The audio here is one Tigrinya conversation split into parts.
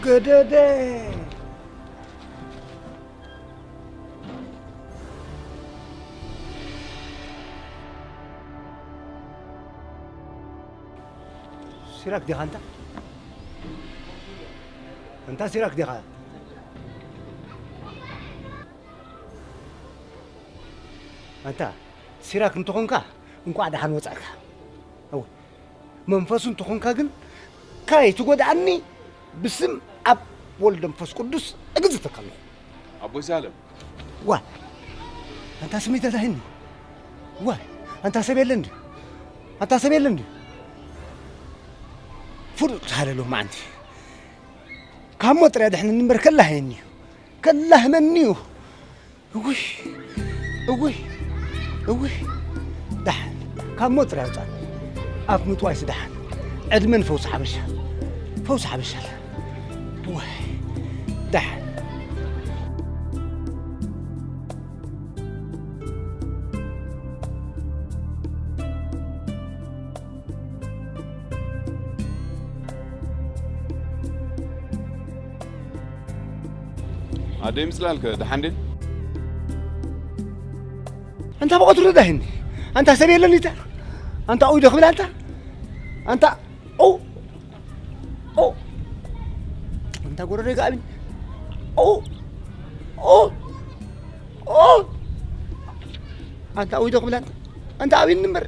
ገደደ። ሲራክ ዲኻ ኣንታ? ኣንታ ሲራክ ዲኻ? ኣንታ ሲራክ እንተኾንካ እንኳዕ ደሓን ወጻእካ። እወ፣ መንፈሱ እንተኾንካ ግን ካይ ትጎድኣኒ፣ ብስም ኣብ ወልድ መንፈስ ቅዱስ እግዝተካ ኣለኹ። ኣቦይ ሳለም። ዋ፣ ኣንታ ስመይ ተዛሂኒ። ዋ፣ ኣንታ ሰብ የለን ድዩ? ኣንታ ሰብ የለን ድዩ? ፍሉጥ ተሃለሎ መዓንቲ። ካብ ሞት ጥራይ ድሕንኒ እምበር ከላህየኒ እዩ። ከላህመኒ እዩ። እውይ፣ እውይ፣ እውይ። ደሓን፣ ካብ ሞት ጥራይ ኣውጻእ። ኣፍ ምጥዋይስ ደሓን። ዕድመን ፈውሲ ሓበሻ። ፈውሲ ሓበሻ ኣላ። እውይ፣ ደሓን። ኣደይ ምጽላልከ ደሓን ድን? ኣንታ ብቐትሩ ዳሂኒ። ኣንታ ሰብ የለን ኢታ። ኣንታ ኡይ ዶ ክብል ኣንታ? ኣንታ ኦ፣ ኦ። ኣንታ ጎረሮ ይጋብን። ኦ፣ ኦ፣ ኦ። ኣንታ ኡይ ዶ ክብል ኣንታ? ኣንታ ኣቢን እምበር።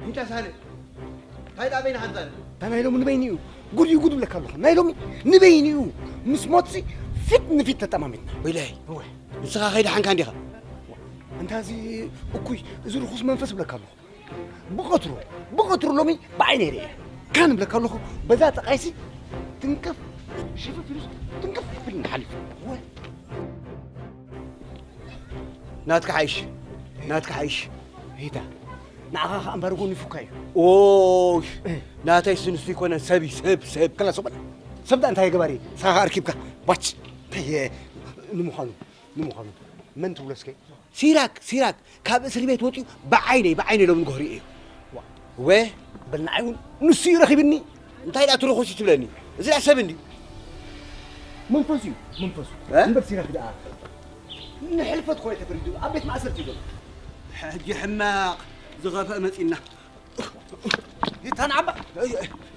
እንታይ ሳለ? እንታይ ደኣ በይንኻ ትዛረብ? እንታይ ናይ ሎሚ ንበይኑ እዩ። ጉድ እዩ ጉድ እብለካ ኣለኹ። ናይ ሎሚ ንበይኑ እዩ። ምስ ሞትሲ ፊት ንፊት ተጠማሚትና። ወይለይ። እወ። ንስኻ ከይደሓንካ እንዲኻ? ኣንታ እዚ እኩይ፣ እዚ ርኹስ መንፈስ እብለካ ኣለኹ። ብቐትሩ፣ ብቐትሩ ሎሚ ብዓይነይ ርእየ። ካን እብለካ ኣለኹ፣ በዛ ጠቓይሲ ትንከፍ፣ ሽፍፍ ኢሉስ ትንከፍ ክብል እንዳ ሓሊፉ። እወ። ናትካ ሓይሽ፣ ናትካ ሓይሽ። ሂታ፣ ንዓኻ ኸኣ እምበር ጎኒፉካ እዩ። ኦይ፣ እ። ናተይስ ንሱ ይኮነን፣ ሰብ እዩ፣ ሰብ፣ ሰብ። ከላ ሰው በል። ሰብ ደኣ እንታይ ገባሪ? ንስኻ ኸኣ ኣርኪብካ። ባች። እንታይ፣ እ፣ ንምዃኑ፣ ንምዃኑ፣ መን ትብሎ እስከ? ሲራክ፣ ሲራክ፣ ካብ እስሪ ቤት ወጺኡ ብዓይነይ፣ ብዓይነይ ሎሚ ንግሆ ርእየ እዩ። ዋ። ወ? በል ንዓይ እውን ንሱ እዩ ረኺብኒ። እንታይ ደኣ ትርኹስ እዩ ትብለኒ? እዚ ደኣ ሰብ እንድዩ። መንፈሱ እዩ፣ መንፈሱ። እ? እምበር ሲራክ ደኣ ንሕልፈት እኮ እዩ ተፈሪዱ፣ ኣብ ቤት ማእሰርቲ እዩ ዘሎ። ሕጂ ሕማቕ ዝኸፍአ መጺና። ይታ ንዓባ።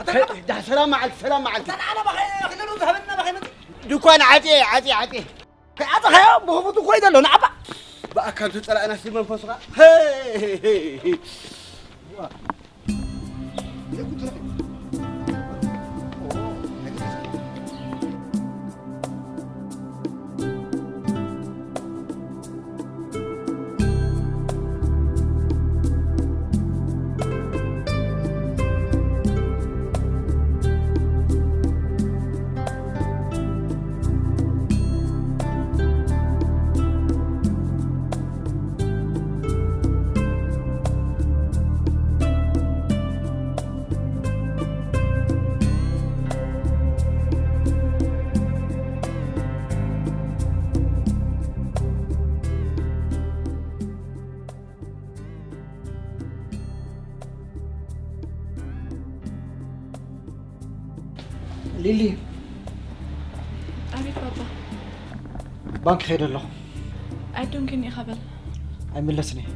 ኣታ ንዓባ። ዳ-፣ ሰላም መዓልቲ፣ ሰላም መዓልቲ። ኣታ ንዓና ባኸ-፣ ክልሉ ዝሃበና ባኸ መጺ። ድኳን ዓጽየ፣ ዓጽየ፣ ዓጽየ። ከይዓጸኻዮ ብኽፉት እኮ እዩ ዘሎ፣ ንዓባ። ብኣካል ተጸላእናስ መንፈስኻ። ሄይ፣ ሄይ፣ ሄይ፣ ሄይ። ሊሊ። ኣቤት ባባ። ባንክ ከይደ ኣለኹ። ኣይዶንግን ኢኻ በል። ኣይምለስን እየ።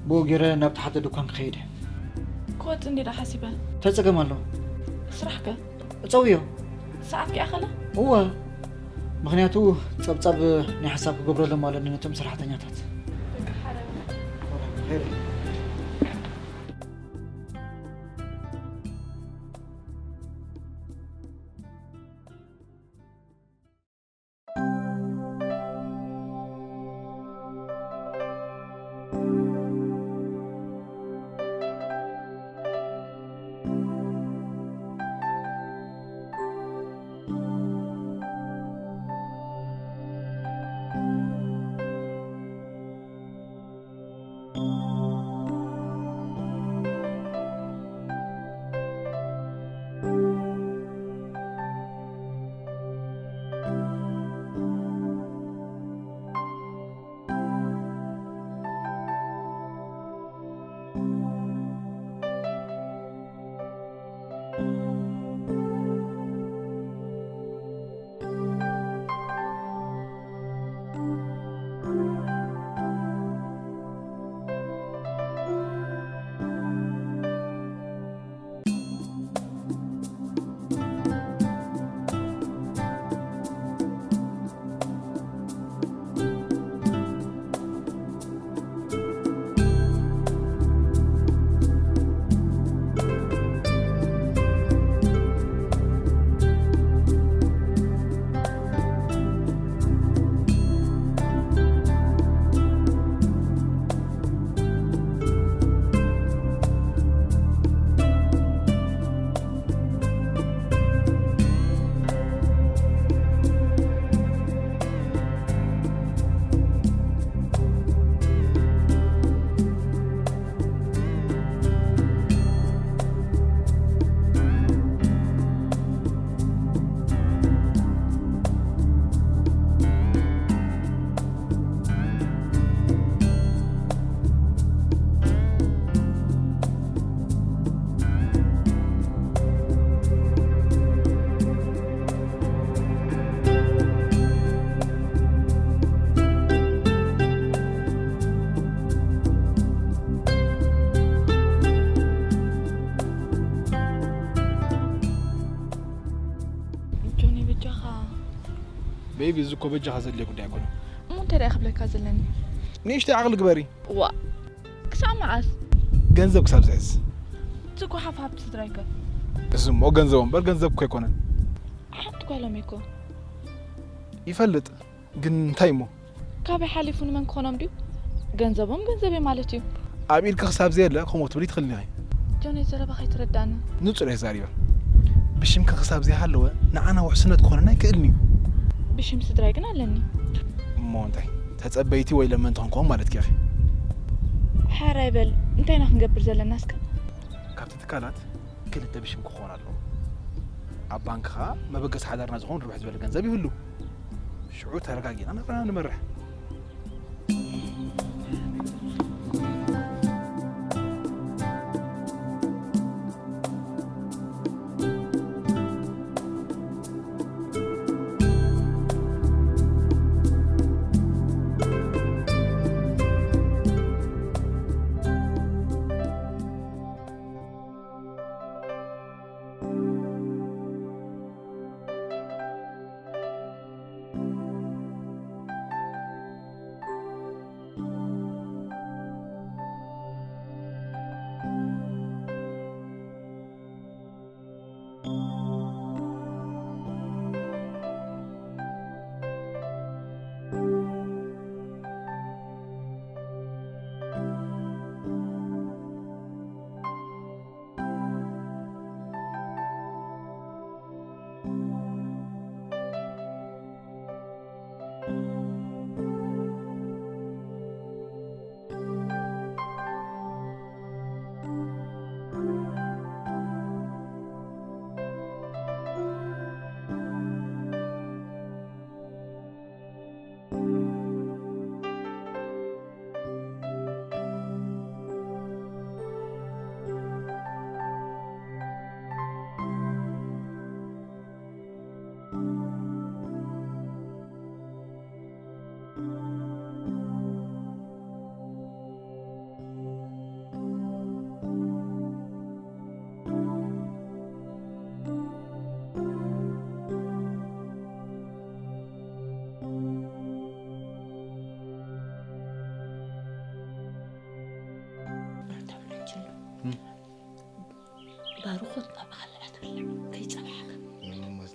ብኡ ገይረ ናብቲ ሓደ ድኳን ክኸይድ እየ። ክወጽእ እንዴ ደኣ ሓሲበ? እንታይ ጸገም ኣለዎ? ስራሕከ? እጸውዮ። ሰዓት ከይኣኸለ? እወ። ምኽንያቱ ጸብጻብ ናይ ሓሳብ ክገብረሎም ኣለኒ ነቶም ሰራሕተኛታት። ጆኒ፣ በጃኻ። ቤቢ፣ እዚ እኮ በጃኻ ዘድልዮ ጉዳይ ኣይኮነን። እሞ እንታይ ደኣ ክብለካ ዘለኒ? ንእሽተይ ዓቕሊ ግበሪ። ዋ፣ ክሳብ መዓስ? ገንዘብ ክሳብ ዝሕዝ። እዚ እኮ ሃፍቲ ሃብቲ ስድራይ ከ? እዚ እሞ ገንዘብ እምበር ገንዘብ እኮ ኣይኮነን። ሓንቲ ጓሎም እኮ። ይፈልጥ፣ ግን እንታይ እሞ? ካበይ ሓሊፉ ንመን ክኾኖም ድዩ? ገንዘቦም ገንዘበይ ማለት እዩ። ኣብ ኢድኪ ክሳብ ዘየለ ከምኡ ክትብሊ ትኽእልኒ ኢኺ። ጆኒ፣ ዘረባ ከይትረዳኒ። ንጹር እየ ዛሪበ። ብሽምኪ ክሳብ ዘይሃለወ ንዓና ውሕስነት ክኾነና ኣይክእልን እዩ። ብሽም ስድራይ ግን ኣለኒ። እሞ እንታይ? ተጸበይቲ ወይ ለመንቲ ክንከውን ማለትኪ ኢኺ? ሓራይ በል፣ እንታይ ኢና ክንገብር ዘለና እስከ? ካብቲ ትካላት ክልተ ብሽም ክኾን ኣለዎ። ኣብ ባንክ ኸኣ መበገሲ ሓዳርና ዝኾን ርብሕ ዝበለ ገንዘብ ይህሉ። ሽዑ ተረጋጊና ናብራና ንመርሕ።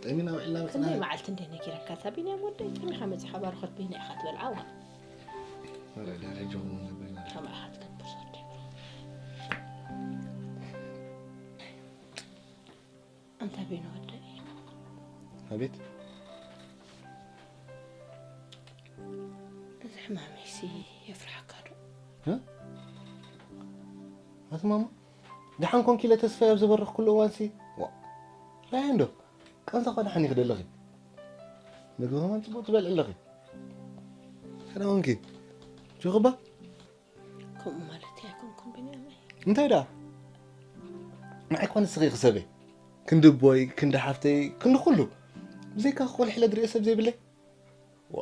ጠሚና ውዒልና መፅና። ክንደይ መዓልቲ እንደ ነጊረካ እታ ቢንያም ወደይ ጠሚኻ መፂኻ ባርኾት በይና ኢኻ ትበልዓ ዋ። ኧረ ደሓን ሕጂ እውን ነብልና። ከምኣ ኢኻ ትገብር ወደይ። ኣንታ ቢኒ ወደይ። ኣቤት። እዚ ሕማመይሲ የፍርሓካ ዶ? እ? ኣቲ ማማ፣ ደሓን ኮንኪ ኢለ ተስፋ ኣብ ዝበረኽኩሉ እዋንሲ፣ ዋ፣ ራያ እንዶ፣ ቃንዛ እኳ ደሓን ኢኺ ደለኺ። ምግቢ ከማን ጽቡቕ ትበልዒ ኣለኺ። ደሓን ኮንኪ። ጆኽባ? ከምኡ ማለት ኣይኮንኩን ቢንያመይ። እንታይ ደኣ? ንዓይ እኳ ንስኺ ኢኺ ሰበይ። ክንዲ ኣቦይ፣ ክንዲ ሓፍተይ፣ ክንዲ ኩሉ። ብዘይካ ቆልሕ ኢለ ዝርእዮ ሰብ ዘይብለይ። ዋ።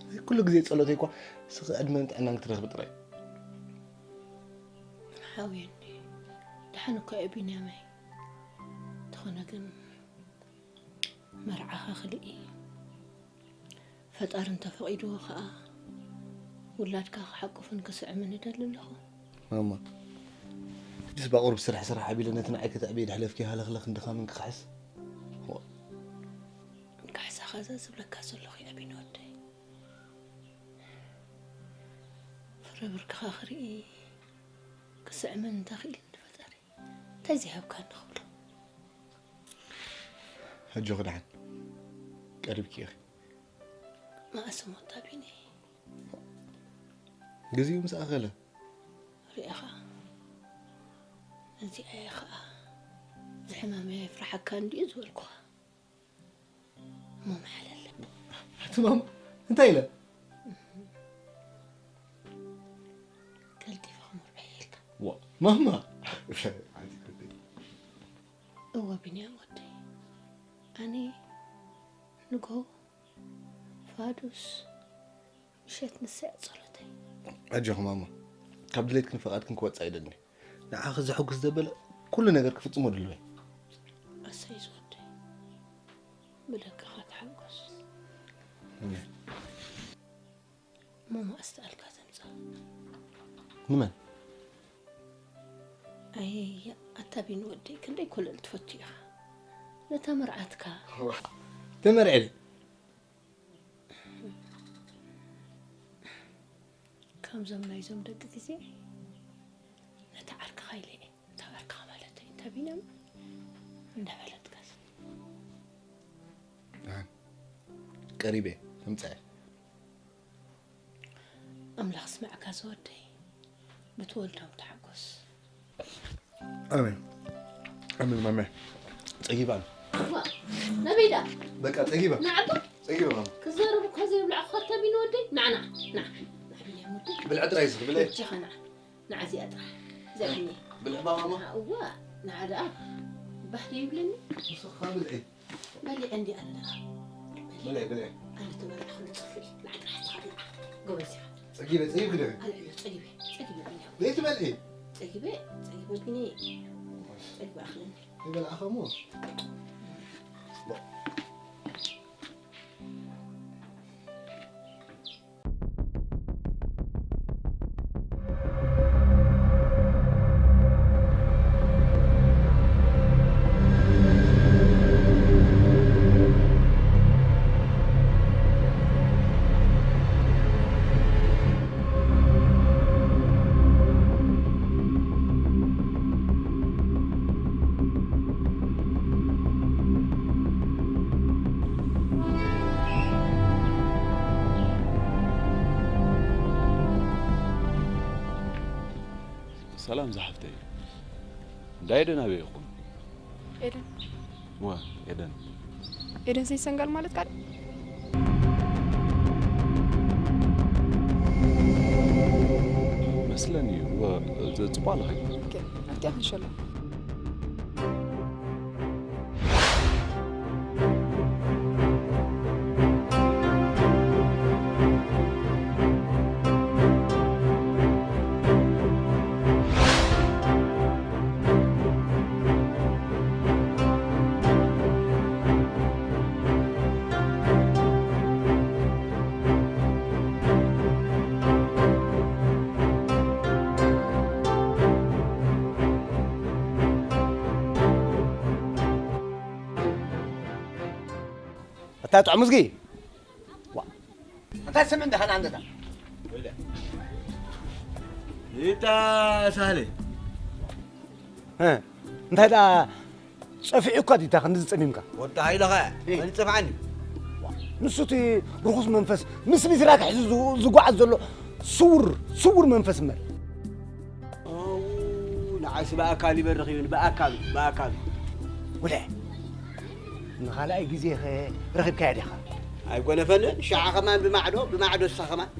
እዚ ኩሉ ግዜ ጸሎተይ እኳ ንስኺ ዕድመን ጥዕናን ክትረኽቢ ጥራይ። ሓውየ እንድዩ። ደሓን እኳ እየ ቢንያመይ። እንተኾነ ግን መርዓኻ ክልኢ ፈጣሪ እንተፈቒድዎ ኸኣ ውላድካ ክሓቁፍን ክስዕምን እደሊ ኣለኹ። ማማ፣ ሕጅስ ባቑር ብስራሕ ስራሕ ኣቢለ ነቲ ንዓይ ከተዕብየ ድሕለፍኪ ሃለኽለኽን ድኻምን ክኽሕስ። ካሕሳኻ እዛ ዝብለካ ዘለኹ እያ ቢኒ ወደይ። ፍረ ብርክኻ ክርኢ ክስዕምን እንተኽኢል ንፈጣሪ እንታይ ዘይሃብካኒ ክብሎ። ኣጆኺ ደሓን ቀሪብኪ ኢኺ። መኣስ እሞ ኣታ ቢኒ። ግዜኡ ምስ ኣኸለ። ርኢኻ እዚኣ እየ ኸኣ እዚ ሕማመይ ኣይፍርሓካ እንድዩ ዝበልኩኻ። እሞ መሓለለ። ኣቲ ማማ እንታይ ኢለ? ቀልጢፈ ክምርዖ እየ ኢልካ። ዋ ማማ። እወ ቢንያም ወደይ፣ ኣነ ንግሆ ፋዱስ ምሸት ንሳ እያ ጸሎተይ። ኣጆኺ ማማ፣ ካብ ድሌትክን ፍቓድክን ክወጽእ ኣይደልን። ንዓኺ ዘሐጉስ ዘበለ ኩሉ ነገር ክፍጽሞ ድልዎ እየ። ኣሰይ ዝወደይ፣ ብደቅኻ ተሓጎስ። እሞ መኣስ ተኣልካ ተምጻ? ንመን? ኣየ ኣታ ቢኒ ወደይ፣ ክንደይ ኮለል ትፈቱ ኢኻ ነታ መርዓትካ። ተመርዒ። ከምዞም ናይዞም ደቂ ግዜ ነታ ዓርክኻ ኢለ እየ። እታ ዓርክኻ ማለተይ እንተ ቢንያም እንዳፈለጥካስ። ደሓን ቀሪበ ተምጽአ። ኣምላኽ ስምዕካ ዝወደይ፣ ብትወልዶም ተሓጎስ። ኣሜን ኣሜን። ማሜ ጸጊባ። ዋ፣ ናበይ ደኣ? በቃ ጸጊባ። ንዓዶ ጸጊባ ማማ። ክዛረብ እኳ ዘይብልዕ እኳ እታ ቢኒ ወደይ። ንዓ ንዓ ንዓ ንዓ ቢንያም ወደይ። ብልዕ ጥራይ ዝኽብል እየ። እጅኻ ንዓ ንዓ እዚኣ ጥራሕ። እዚኣ ቢኒ። ብልዕ ማማ። እዋ ንዓ ደኣ ባህሊ ይብለኒ። ንስኻ ብልዒ። በሊዐ እንዲ ኣላ። ብልዒ ብልዒ። ኣነ ተበላዕኹ ንጽፍሪ ንዓ ጥራሕ ትኻ ብልዓ። ጎበዝ ኢኻ። ጸጊበ ጸጊብ ግደፊ። ኣልዕሎ ጸጊበ ጸጊበ ቢንያም። ዘይትበልዒ። ጸጊበ ጸጊበ ቢኒ። ጸጊበ ኣኽለኒ። ይበልዓኻ እሞ። ሰላም ዝሓፍተይ፣ እንዳ ኤደን ኣበይ ኢኹም? ኤደን ወ ኤደን ኤደን ሰይሰንጋል ማለት ካል መስለኒ እዩ። ወ ጽቡቕ ኣለኺ። ኦኬ ኣብቲ ኣኽንሸሎ እንታይ ጥዑም እዝጊ? ዋ። እንታይ ስምዕ እንደ ኸና እንደታ? ይታ ሳህለ። እ፣ እንታይ ደኣ ጸፊዑ እኳ ዲታ ክንዲ ዝጸሚምካ? ወዲ ሃይለኸ፣ እ። መን ይጸፍዓኒ? ንሱ እቲ ርኹስ መንፈስ ምስ ቢትራክ ሒዙ ዝ-፣ ዝጓዓዝ ዘሎ ስውር፣ ስውር መንፈስ እምበር። ኣው፣ ንዓይሲ ብኣካል ይበርኽ እዩ፣ ብኣካል፣ ብኣካል። ወለ፣ ንኻልኣይ ግዜ ኸ ረኺብካዮ ዲኻ? ኣይኮነፈንን፣ ሸዓ ኸማን ብማዕዶ፣ ብማዕዶ ንሳ ኸማን።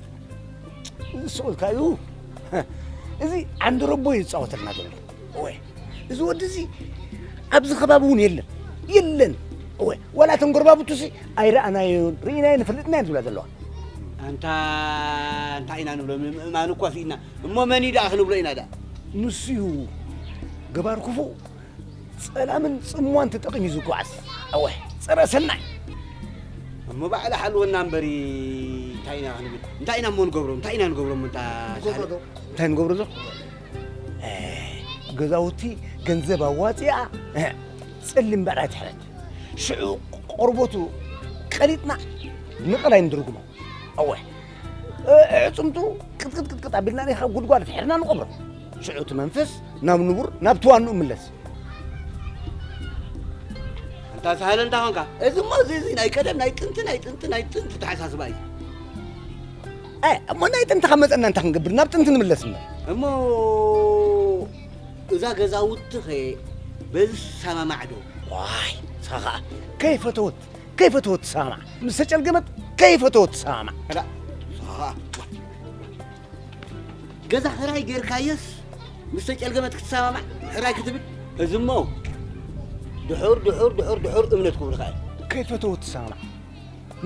እዚ ስቕ ኢልካ እዩ። እዚ ዓንደረቦ እዩ ዝጻወተልና ዘሎ። እወ፣ እዚ ወዲ እዚ ኣብዚ ከባቢ እውን የለን። የለን። እወ፣ ዋላ እተን ጎረባብቱሲ ኣይረኣናዮን፣ ርኢናዮን፣ ፈሊጥናዮን ዝብላ ዘለዋ። ኣንታ እንታይ ኢና ንብሎ? ምእማን እኳ ስኢና። እሞ መን እዩ ደኣ ክንብሎ ኢና ደኣ? ንሱ እዩ ገባር ክፉእ፣ ጸላምን ጽምዋን ተጠቒሙ እዩ ዝጓዓዝ። እወ፣ ጸረ ሰናይ። እሞ ባዕሉ ሓልወና እምበሪ እንታይ ኢና ክንብል? እንታይ ኢና እሞ ንገብሮ? እንታይ ኢና ንገብሮ እሞ እንታ ንገብሮ ሳለ? ዶ? እንታይ ንገብሮ ዶ? እ፣ ገዛውቲ ገንዘብ ኣዋጺኣ፣ እ፣ ጸሊም ባዕላ ትሕረድ። ሽዑ ቆርበቱ ቀሊጥና ንቐላይ ንድርግሞ። እወ፣ እ፣ ኣዕጽምቱ ቅጥቅጥ ቅጥቅጥ ኣቢልና ሪኻ ጉድጓድ ድሕርና ንቐብሮ። ሽዑ እቲ መንፈስ ናብ ንቡር፣ ናብ ትዋንኡ ምለስ። ኣንታ ሳህለ እንታይ ኾንካ? እዚ እሞ እዚ፣ እዚ ናይ ቀደም፣ ናይ ጥንቲ፣ ናይ ጥንቲ፣ ናይ ጥንቲ ተሓሳስባ እዩ። እ፣ እሞ ናይ ጥንቲ ካብ መጸና እንታይ ክንገብር? ናብ ጥንቲ ንምለስ እምበር። እሞ እዛ ገዛውትኸ በዚ ትሰማማዕ ዶ? ዋይ፣ ንስኻ ኸኣ ከይፈተወት፣ ከይፈተወት ትሰማማዕ። ምስ ተጨልገመት ከይፈተወት ትሰማማዕ። ከዳ፣ ንስኻ ኸኣ። ገዛ ሕራይ ጌርካዮስ ምስ ተጨልገመት ክትሰማማዕ ሕራይ ክትብል? እዚ እሞ ድሑር፣ ድሑር፣ ድሑር፣ ድሑር እምነት ክብልካ እዩ። ከይፈተወት ትሰማማዕ።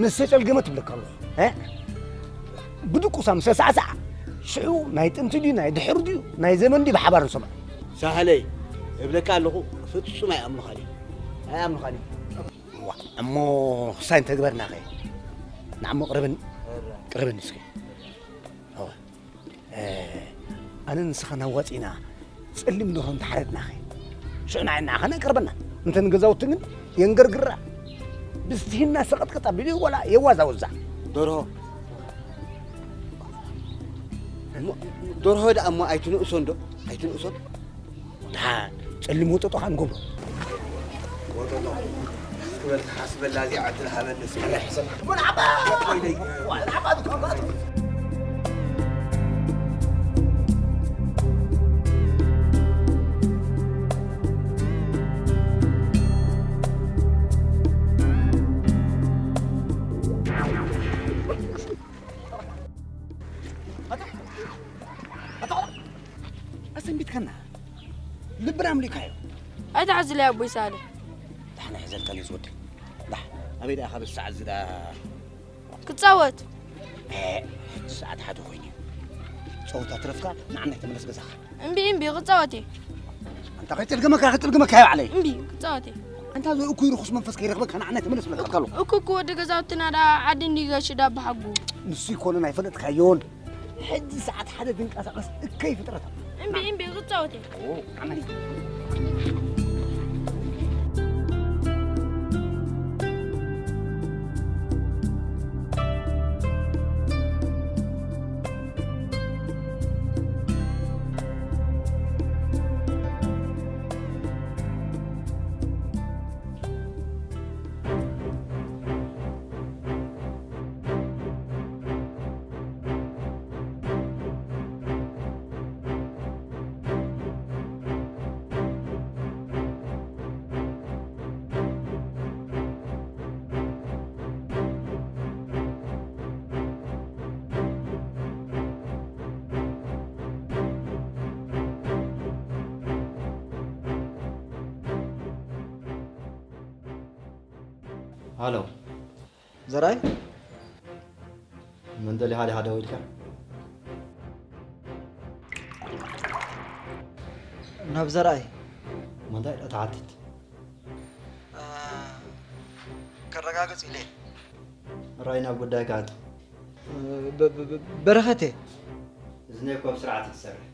ምስ ተጨልገመት እብለካ ኣለኹ። እ? ብድቁሳ ምስ ተሳዕሳዓ፣ ሽዑ ናይ ጥንቲ ድዩ፣ ናይ ድሕር ድዩ፣ ናይ ዘመን ድዩ ብሓባር ንሰምዖ። ሳህለይ፣ እብለካ ኣለኹ፣ ፍጹም ኣይኣምኑኻን እየ። ኣይኣምኑኻን እየ። ዋ፣ እሞ ክሳይ እንተግበርናኸ? ንዓሞ ቅረበኒ፣ ቅረበኒ እስኪ። እወ። እ፣ ኣነ ንስኻን ኣዋጺእና ጸሊም ደርሆ እንተሓረድናኸ? ሽዑ ንዓይ ንዓኻ ነቅርበና። እንተ ንገዛውቲ ግን የንገርግራ። ብስትሂና ሰቐጥቀጥ ኣቢሉ ዋላ የዋዛውዛ። ደርሆ። እሞ፣ ደርሆ ደኣ እሞ ኣይትንእሶን ዶ? ኣይትንእሶን? ደሓን ጸሊም ወጠጦ ኸኣ ንገብሮ። ወጠጦ። እስኪ በል ክሓስበላ እዚኣ ዕድል ሃበኒ እስኪ። መርሓባ! ወይለይ። ወርሓባ ዝኾንካ። ኣሰንቢትካና። ልብና ኣምሊእካዮ። ኣይትሓዝለይ ኣቦይ ሳለ። ዳሕና ሕዘልካኒ ዝወደይ። ዳሕ፣ ኣበይ ደኣ ካብ ሰዓት ዝዳ? ክጻወት። እ፣ ሰዓት ሓደ ኮይኑ እዩ። ጸወታ ትረፍካ፣ ንዓናይ ተመለስ ገዛኻ። እምቢ፣ እምቢ፣ ክጻወት እየ። ኣንታ ከይጽልገመካ፣ ከይጽልገመካ እየ ባዕለይ። እምቢ፣ ክጻወት እየ። ኣንታ እዚ እኩይ ርኹስ መንፈስ ከይረኽበካ፣ ንዓናይ ተመለስ ብለካ ኣለኹ። እኩ፣ እኩ ወዲ ገዛውትና ደኣ ዓዲ እንዲ ገሹ ዳባ ሓጉ። ንሱ ይኮነ ኣይፈለጥካዮን። ሕጂ ሰዓት ሓደ ትንቀሳቐስ እከይ ፍጥረት። እምቢ፣ እምቢ፣ ክጻወት እየ። ኦ፣ ኣመል። ሃሎ። ዘርኣይ? መን ደሊኻ ዲኻ ደዊልካ? ናብ ዘርኣይ። እሞ እንታይ ኢኻ ትሓትት? እ፣ ከረጋግጽ ኢለ። ራይ ናብ ጉዳይካ ኣቱ። እ፣ በ-፣ በ-፣ በ-፣ በረኸቴ። እዝነይ እኮ ብስርዓት እዩ ዝሰርሕ።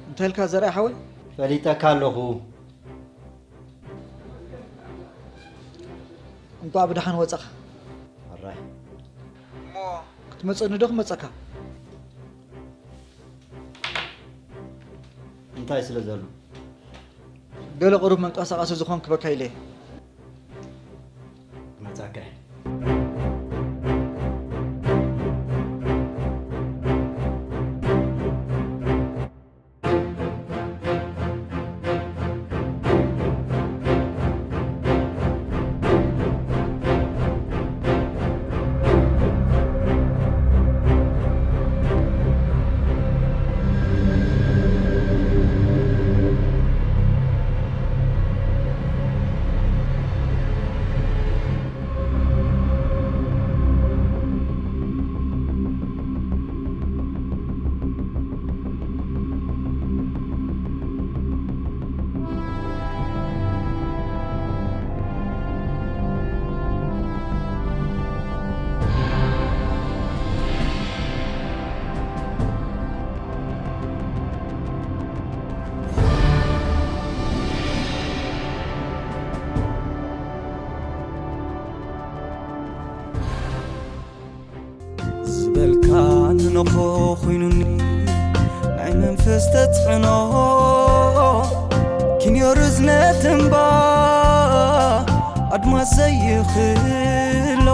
እንታይ ኢልካ ዘርኣይ ሓወይ? ፈሊጠካ ኣለኹ። እንኳዕ ብደሓን ወጻኻ። ኣራይ። እሞ ክትመጸኒ ዶ ክመጸካ? እንታይ ስለ ዘሎ? ገለ ቁሩብ መንቀሳቐሲ ዝኾን ክበካ ኢለ። ክመጻካ እየ። ዝበልካ ንነኾ ኮይኑኒ ናይ መንፈስ ተጽዕኖ፣ ኪንዮ ርዝነት እምባ ኣድማስ ዘይኽሎ፣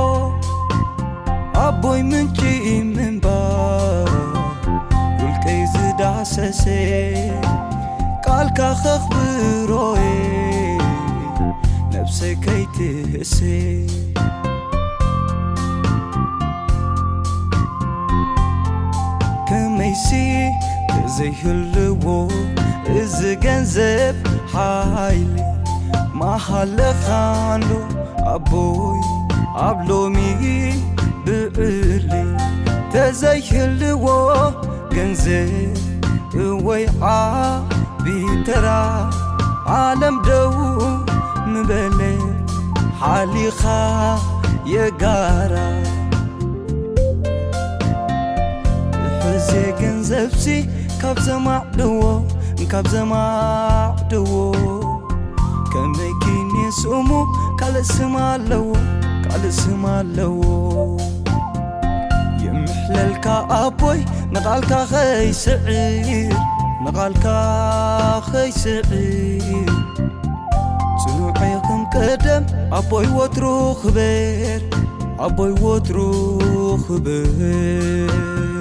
ኣቦይ ምንጪ ምንባር ውልቀይ ዝዳሰሰ፣ ቃልካ ከኽብሮየ ነብሰይ ከይትህሴ። ከመይሲ ተዘይህልዎ እዚ ገንዘብ ሓይሊ መሃለኻንዶ ኣቦይ ኣብ ሎሚ ብዕሊ ተዘይህልዎ ገንዘብ እወይ ዓቢ ተራ ዓለም ደው ምበለ ሓሊኻ የጋራ ሕዜ ገንዘብሲ ካብ ዘማዕድዎ ካብ ዘማዕድዎ ከመይ ኪን ስሙ ካልእ ስም ኣለዎ ካልእ ስም ኣለዎ የምሕለልካ ኣቦይ ንቓልካ ኸይስዕር ንቓልካ ኸይስዕር ጽኑዕ ከም ቀደም ኣቦይ ወትሩ ክበር ኣቦይ ወትሩ ክበር